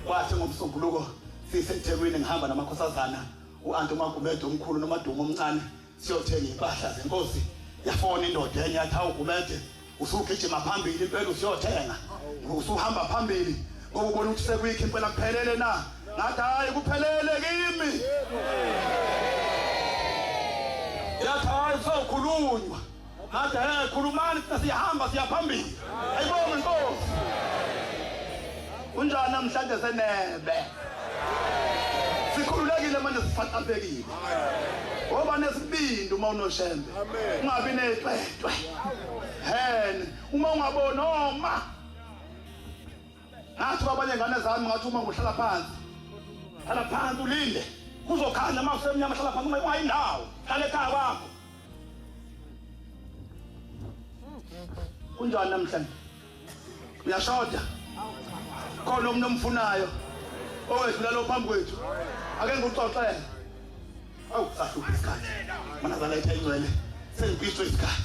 Kwathi ngomsombuluko siseThekwini ngihamba namakhosazana u-anti uMagumede omkhulu noMadumo omncane siyothenga impahla zenkosi. Yafona indoda enye yathi hawu Gumede usugijima phambili impela usiyothenga. Usuhamba phambili ngoba ubona ukuthi sekuyikho impela kuphelele na? Ngathi hayi kuphelele kimi. Yathi hayi kusawukhulunywa. Ngathi hey khulumani thina siyahamba siya phambili. Ayibonge inkosi. Kunjani namhlanje senebe? Sikhululekile manje sifaqapekile. Ngoba nesibindi uma unoshembe. Ungabi necwecwe. Hen, uma ungaboni oma. Ngathi kwabanye ngane zami ngathi uma ngihlala phansi. Hlala phansi ulinde. Kuzokhanya uma kusemnyama hlala phansi ungayindawo. Hlala ekhaya kwakho. Kunjani namhlanje? Uyashoda. Khona umuntu omfunayo owedlula lo phambi kwethu. Ake ngikuxoxele. Awu sahlupha isikhathi. Manazala ethe ingcwele. Sengibhishwe isikhathi.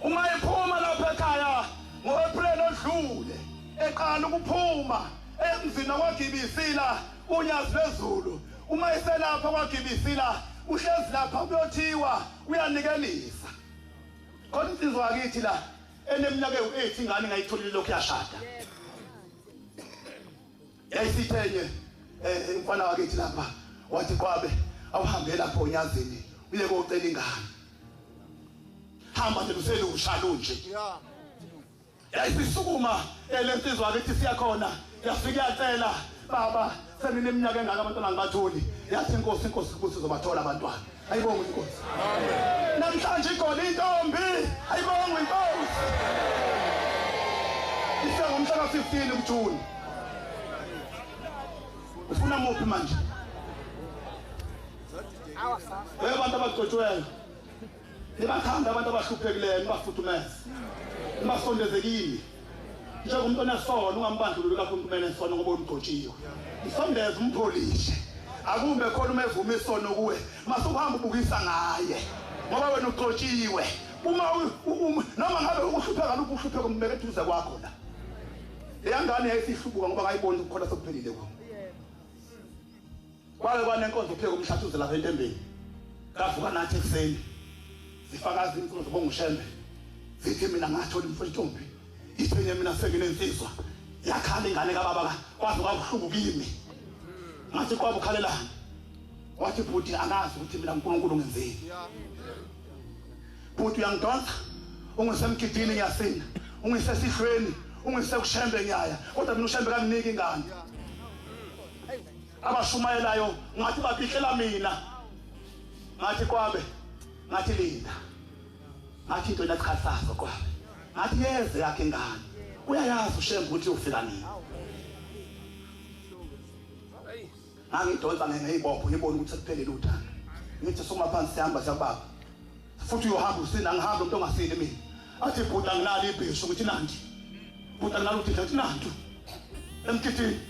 Uma ephuma lapha ekhaya ngo-April odlule eqala ukuphuma emzini waGibisila unyazi lwezulu uma eselapha kwaGibisila uhlezi lapha kuyothiwa uyanikelisa khona insizwa akithi la eneminyaka ewu-8 ingane ingayitholile lokhu yashada yayisithenye eh umfana wakithi lapha wathi qwabe awuhambe lapho onyazini uye kocela ingane hamba nje luselusha lunje yayisisukuma lensizwa akithi siyakhona yafika yacela baba sengineminyaka engaka abantwana ngibatholi yathi inkosi inkosi ukuthi uzobathola abantwana ayibonge inkosi amen namhlanje igona intombi ayibonge inkosi isengomhla ka-15 kuJune ufuna muphi manje Hey bantu abagcotshweyo nibathanda abantu abahluphekileyo nibafudumeze nibasondeze kini njengomuntu onesono ungambandlululi kakhulu umuntu onesono ngoba umgcotshiwe msondeze umpholishe akumbe khona uma evuma isono kuwe masukuhamba ubukisa ngaye ngoba wena ugcotshiwe uma noma ngabe uhlupheka lokhu uhlupheka umbeke eduze kwakho la leya ngane yayisihlubuka ngoba ngayiboni ukukhola sekuphelile kuyo Kwake kwanenkonzo pheka umhlathuze lapha entembeni. Kavuka nathi ekuseni. Zifakaza inkonzo zibonga uShembe. Zithi mina ngathola imfo intombi. Ithenye mina senginensizwa. Yakhala ingane kababa kwaze kwabuhlungu kimi. Ngathi kwaba ukhalelani. Wathi bhuti angazi ukuthi mina uNkulunkulu ngenzeni. Bhuti uyangidonsa. Ungisemgidini ngiyasina. Ungisesihlweni, ungisekushembe ngiyaya. Kodwa mina uShembe kanginiki ingane. Abashumayelayo ngathi babihlela mina ngathi kwabe ngathi linda ngathi into inasikhathi saso kwabe ngathi yeze yakhe ingane uyayazi ushembe ukuthi ufika nini ngangidonsa ngeyibopho ngibona ukuthi sekuphelile uthando ngithi suma phansi sihamba siyababa futhi uyohamba usina ngihambe umuntu ongasini mina athi bhuti anginalo ibhisho ngithi nanti bhuti anginalo udidla ngithi nantu emgidini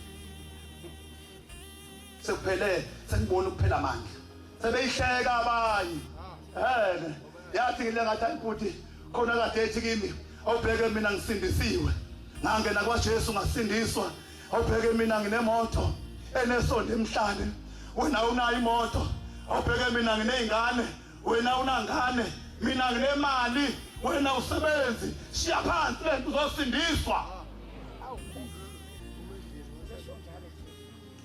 sekuphele sengibona ukuphela amandla sebeyihleka abanye eh yathi ngile ngathi ayibhuti khona kade ethi kimi awubheke mina ngisindisiwe ngangena kwaJesu ngasindiswa awubheke mina nginemoto enesondo emhlane wena unayo imoto awubheke mina nginezingane wena unangane mina nginemali wena usebenzi shiya phansi lento uzosindiswa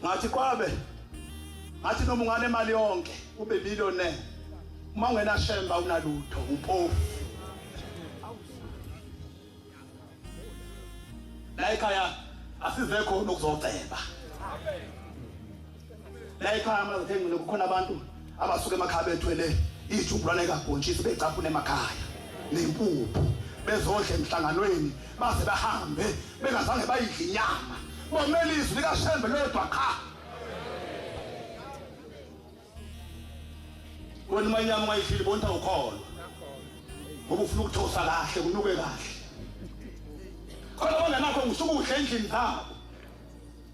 ngathi kwabe ngathi noma unganemali yonke ube millionaire uma ungenashemba unalutho umpofu la ekhaya asize khona ukuzoceba la ekhaya manje ngine kukhona abantu abasuka emakhaya bethwele ijubulwane kabhontshisi becaphuna emakhaya nempuphu bezodla emhlanganweni baze bahambe bengazange bayidle inyama bomela izwi likaShembe lodwa qha wena uma inyama ungayidlile bona awukholwa ngoba ufuna ukuthosa kahle kunuke kahle khona bangenakho ngisuke udle endlini zabo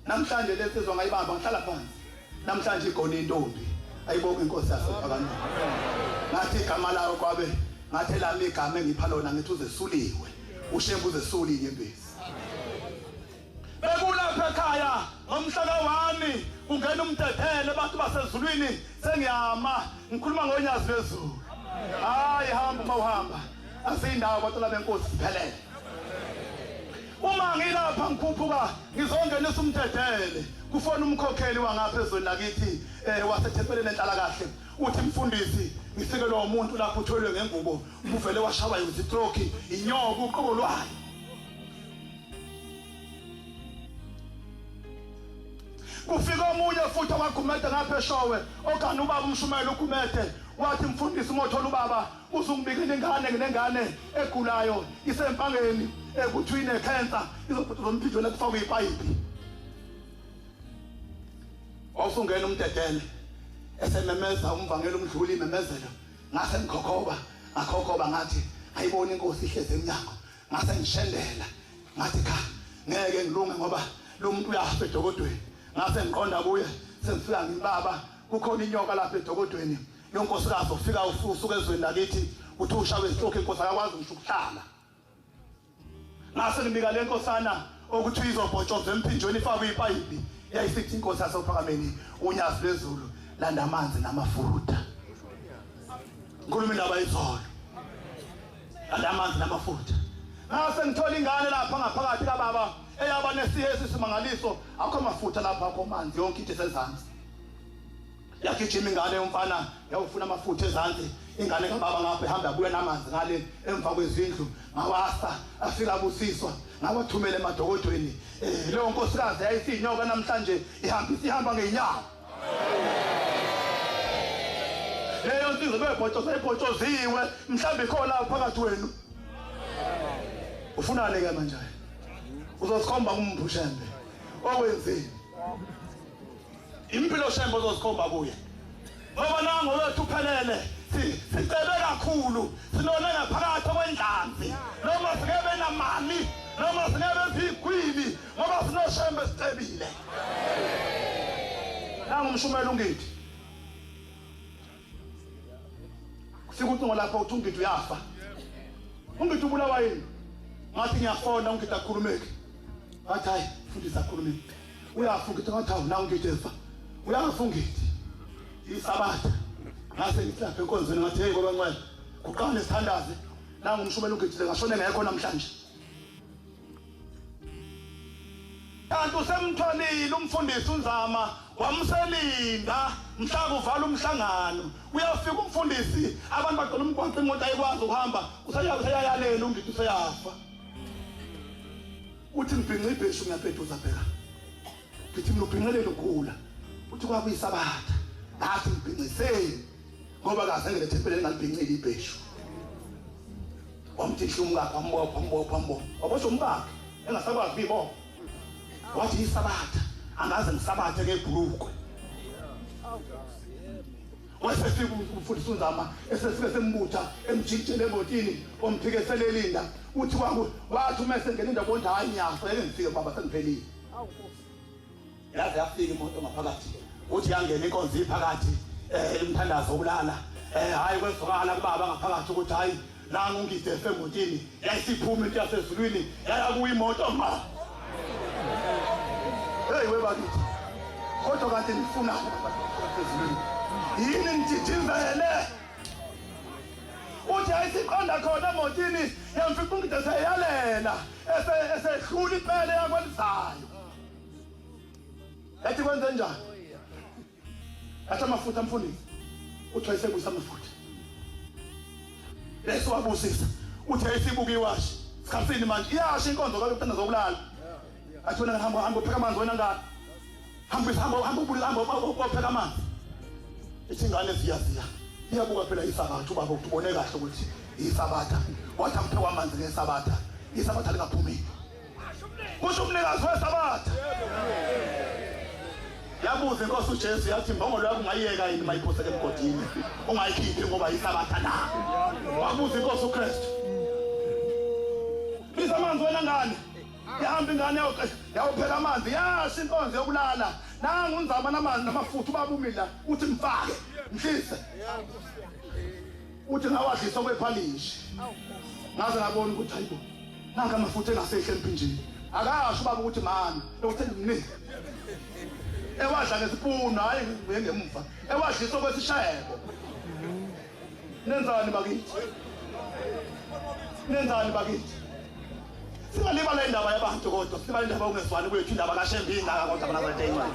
namhlanje lensizwa ngayibamba ngihlala phansi namhlanje igona intombi ayibonge inkosi yasephakameni ngathi igama layo kwabe ngathi elami igama engipha lona ngithi uzesuliwe ushembe uzesula inyembezi bekulapha ekhaya ngomhla ka-1 kungena umdedele abantu basezulwini sengiyama ngikhuluma ngonyazi lwezulu hayi hamba uma uhamba asiyindawo bantwana benkosi siphelele uma ngilapha ngikhuphuka ngizongenisa umdedele kufona umkhokheli wangapha ezweni lakithi eh wasethempeleni enhlalakahle uthi mfundisi ngifikelwa umuntu lapho uthwelwe ngengubo uvele washawa yizistroke inyoka uqobo lwayo. Kufika omunye futhi owaGumede ngapha eShowe, ogana ubaba umshumela uGumede, wathi mfundisi umothola ubaba uzungibikela ingane nginengane egulayo isempangeni ekuthiwa inekhensa izobhutuza umphinjweni kufakwe ipayipi. Wawusungena umdedele esememeza umvangeli umdluli imemezelo, ngase ngikhokhoba ngakhokhoba ngathi ayibona inkosi ihlezi emnyango, ngase ngishendela ngathi cha ngeke ngilunge ngoba lo muntu uyafa edokodweni. Ngase ngiqonda kuye sengifika ngibaba kukhona inyoka lapha edokodweni yonkosikazi ufika usuka ezweni lakithi uthi ushawe istroke inkosi akakwazi ngisho ukuhlala. Ngase ngibika le nkosana okuthi izobhotshozwa emphinjweni ifakwe ipayipi, yayisithi inkosi yasophakameni unyazi lwezulu landa amanzi namafutha. Ngikhuluma indaba izolo, landa amanzi namafutha. Ngase ngithola ingane lapha ngaphakathi kababa eyaba nesihesi simangaliso, akho mafutha lapha akho manzi, yonke into isezansi. Yagijima ingane yomfana yawufuna amafutha ezansi, ingane kababa ngapha ihamba yabuya namanzi ngale emva kwezindlu, ngawasa afika busiswa ngawathumela emadokodweni. Leyo nkosikazi yayisiyinyoka namhlanje ihamba ihamba ngeenyawo. Leyo nsizwa bebhotshoza ibhotshoziwe, mhlawumbe ikhona phakathi wenu. Ufunani ke manje? Uzosikhomba kumphushembe okwenzini impilo shembe ozozikhomba kuye, ngoba nango wethu uphelele, sicebe kakhulu, sinone ngaphakathi okwendlanzi, noma singebe namali noma singebe zigwili, ngoba sinoshembe sicebile. Nangu umshumela ungithi kufika ucingo lapha uthi ungithi uyafa, ungithi ubulawa yini? Ngathi ngiyafona ungithi akhulumeki, ngathi hayi mfundisi akhulumeki, uyafa ungithi, ngathi hawu nangu ungithi efa, uyafa ungithi isabatha. Ngase ngithi lapha enkonzweni ngathi hey baba ncwele kuqala isithandaze, nangu umshumela ungithi ngashone ngekho namhlanje. Kanti usemtholile umfundisi uNzama wamselinda mhla kuvala umhlangano. Uyafika umfundisi abantu bagcwele umgwaqo imoto ayikwazi ukuhamba, useyayalela ungithi useyafa. Uthi ngibhinca ibheshu ngiyapetuza bheka, ngithi mina ubhinqelele ugula, uthi kwakuyisabatha, ngathi ngibhinciseni ngoba kaze ngene ethempeleni ngalibhincile ibheshu. Wamthi umkakhe wambopha wambopha wambopha waboshwa umkakhe engasakwazi kuyibopha, wathi isabatha angaze ngisabathe ngebhulukwe. Wasefika umfundisi uNzama esefike sembutha emjikijele emotini wamphikesela elinda, uthi wathi uma esengena indawo konje hayi ngiyafa ngeke ngifike baba sengiphelile. Yaze yafika imoto ngaphakathi, uthi yangena inkonzo iphakathi umthandazo wokulala, hayi kwezwakala kubaba ngaphakathi ukuthi hayi nangu ungide emotini, yayisiphuma into yasezulwini yaya kuyo imoto ma. Hey webakithi, kodwa kanti nifunani ezulwini? Yini nididizele? Uthi ayisiqonda khona emotini yamfica ungide seyalela esehlula impela yakwelizayo. Yathi kwenze njani? Athi amafutha mfundisi, uthi wayesebuyisa amafutha bese wabusisa, uthi ayisibuka iwashi sikhathini manje iyasha inkonzo kalokuthandaza okulala. Athi wena hamba hamba upheka amanzi wena ngane, hamba hamba hamba ubulala hamba upheka amanzi. Ithi ingane ziyaziya iyabuka phela isabatha, ubaba uthi ubone kahle ukuthi isabatha, wathi akuphekwa amanzi ngesabatha, isabatha lingaphumile, kusho umnikazi wesabatha. Yabuza inkosi uJesu yathi imbongolo yakho ungayiyeka yini mayiphoseke emgodini ungayikhiphi ngoba isabatha na? Wabuza inkosi uKristu. Biza amanzi wena ngane, yahamba ingane yawupheka amanzi, yasha inkonzo yokulala, nangu uNzama namanzi namafutha, ubaba umila uthi mfake mhlise, uthi ngawadlisa okwephalishi, ngaze ngabona ukuthi hayibo nanka amafutha engasehle emphinjini. Akasho ubaba ukuthi mana ukuthi ngimnike ewadla ngesipunu, hayi ngibuye ngemuva ewadlisa okwesishebo. Nenzani bakithi? Nenzani bakithi? Singalibala indaba yabantu kodwa silibala indaba yokungezwani kwethu, indaba kaShembe ingaka kodwa banazaretha ingcwele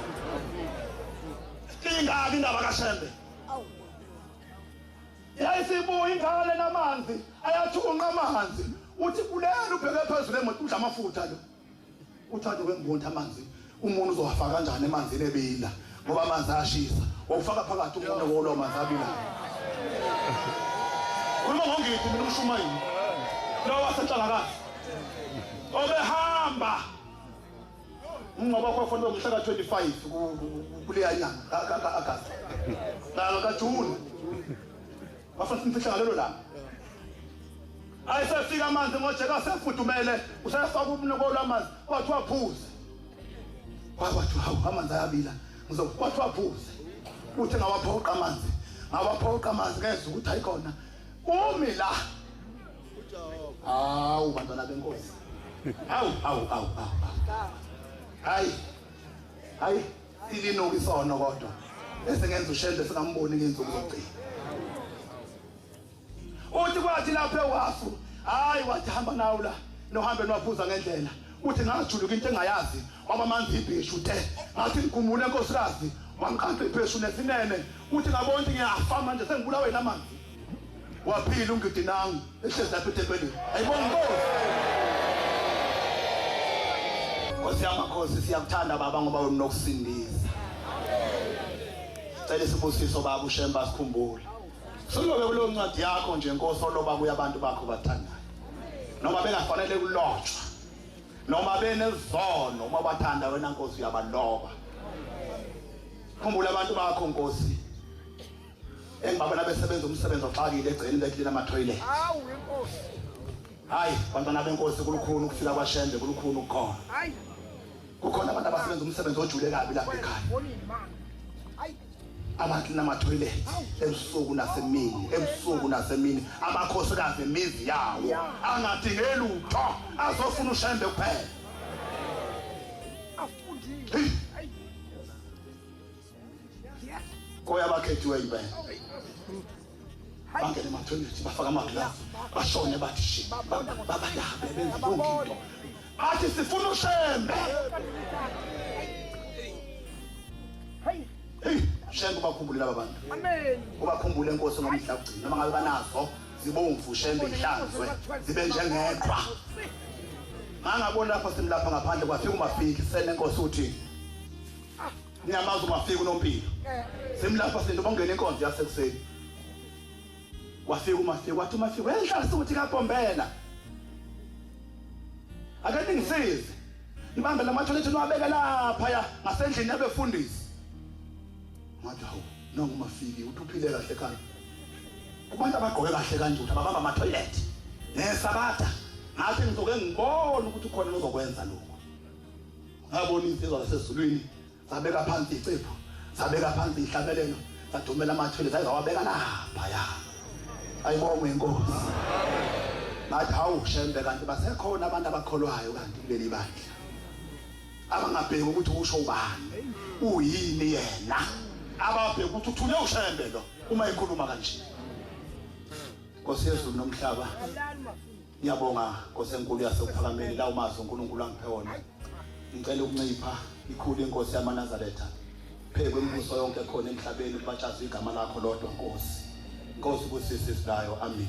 ingaka indaba kaShembe. Yayisibuya ingane namanzi ayathunqa amanzi, uthi kulele ubheke phezulu emoto udla amafutha lo, uthi ake ngibonke amanzi, Umuntu uzowafaka kanjani emanzini ebila ngoba amanzi ayashisa. Wawufaka phakathi umuntu wolo amanzi abilayo. Khuluma ngongidi mina umshumayeli. Lo wasenhlangakazi. Obehamba. Ngoba kwafanele umhla ka25 kuleya nyanga ka-August. La kaJune. Bafanele simfihle ngalelo langa. Ayisefika amanzi ngojeka sefudumele usefaka umnoko amanzi kwathiwa phuze. Kwathiwa hawu amanzi ayabila ngizokwathiwa phuze. Uthi ngawaphoqa amanzi. Ngawaphoqa amanzi ngezwe ukuthi ayikhona. Umi la. Hawu bantwana benkosi. Hawu hawu hawu. Hayi. Hayi silinuka isono kodwa. Esengenza uShembe singamboni ngeinsuku zokugcina. Uthi kwathi lapha ewafu, hayi wathi hamba nawo la, nohambe niwaphuza ngendlela. Uthi ngajuluka into engayazi, waba amanzi ibheshu te. Ngathi ngigumule enkosikazi, wangiqanqa ibheshu nesinene. Uthi ngabona ukuthi ngiyafa manje sengibulawe namanzi. Waphila ungidi nangu ehlezi lapha etempelini. Ayibonga inkosi. Nkosi yamakhosi siyakuthanda baba ngoba wena unokusindisa. Cela isibusiso baba uShembe asikhumbule. Silobe kuleyo ncwadi yakho nje Nkosi oloba kuya abantu bakho bathandayo. Noma bengafanele kulotshwa. Noma benezono uma bathanda wena Nkosi uyabaloba. Khumbula abantu bakho Nkosi. Engibabona besebenza umsebenzi oxakile egceni beklina ama toilet. Hawu inkosi. Hayi bantwana benkosi kulukhuni ukufika kwaShembe kulukhuni ukukhona. Hayi. Kukhona abantu abasebenza umsebenzi ojule kabi lapha ekhaya. Abaklina ama-toilet ebusuku nasemini, ebusuku nasemini, amakhosikazi emizi yawo angadinge lutho azofuna uShembe kuphela. Afundile. Koya abakhethiwe impela. Bangene ema-toilet bafaka amaglavu bashone bathi shi babadabe benze yonke into. Athi sifuna uShembe. Hey, Shembe ubakhumbule laba bantu. Amen. Ubakhumbule Nkosi ngomhla wokugcina noma ngabe banazo zibomvu Shembe ihlanzwe zibe njengeqhwa. Ngangabona lapha simlapha ngaphandle kwafika uMafiki sene Nkosi uthi niyamazi uMafiki unompilo. Simlapha sinto bangena inkonzo yasekuseni. Wafika uMafiki wathi uMafiki wenhlala ukuthi kaBombela. Ake ningisize. Nibambe lamatholethi niwabeke lapha ya ngasendlini yabefundisi. Ngathi hawu nangu uMafiki uthi uphile kahle ekhaya. Kubantu abagqoke kahle kanje uthi ababamba ama-toilet nesabatha. Ngathi ngizoke ngibone ukuthi ukhona ozokwenza lokho. Ngabona insizwa zasezulwini zabeka phansi icephu, zabeka phansi ihlabelelo, zadumela ama-toilet zayizawabeka lapha ya. Ayibongwe inkosi. Ngathi hawu Shembe kanti basekhona abantu abakholwayo kanti kuleli bandla. Abangabheki ukuthi usho ubani, uyini yena. Ababheki ukuthi uthule uShembe lo uma ekhuluma kanje. Nkosi yezulu nomhlaba, ngiyabonga Nkosi enkulu yasekuphakameni la umazi uNkulunkulu angiphe wona. Ngicela ukuncipha ikhulu inkosi yamaNazaretha. Phekwe imibuso yonke khona emhlabeni kubatshazwe igama lakho lodwa Nkosi. Nkosi busise isilayo. Amen.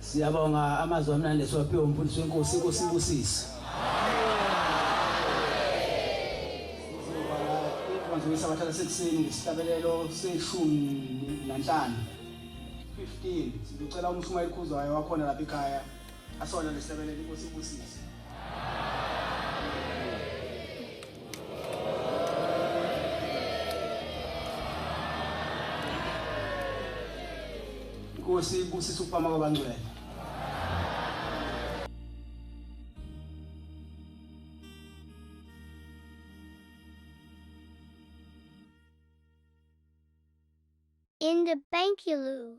Siyabonga amazwi amnandi esiwaphiwe umfundisi wenkosi, inkosi ibusise. Sizovala inkonzo yesabatha lasekuseni ngesihlabelelo se-15 15. Sizocela umshumayeli Khuzwayo wakhona lapha ekhaya asona lesihlabelelo, inkosi ibusise. Inkosi ibusise ukupama kwabangcwele. In the Bankulu.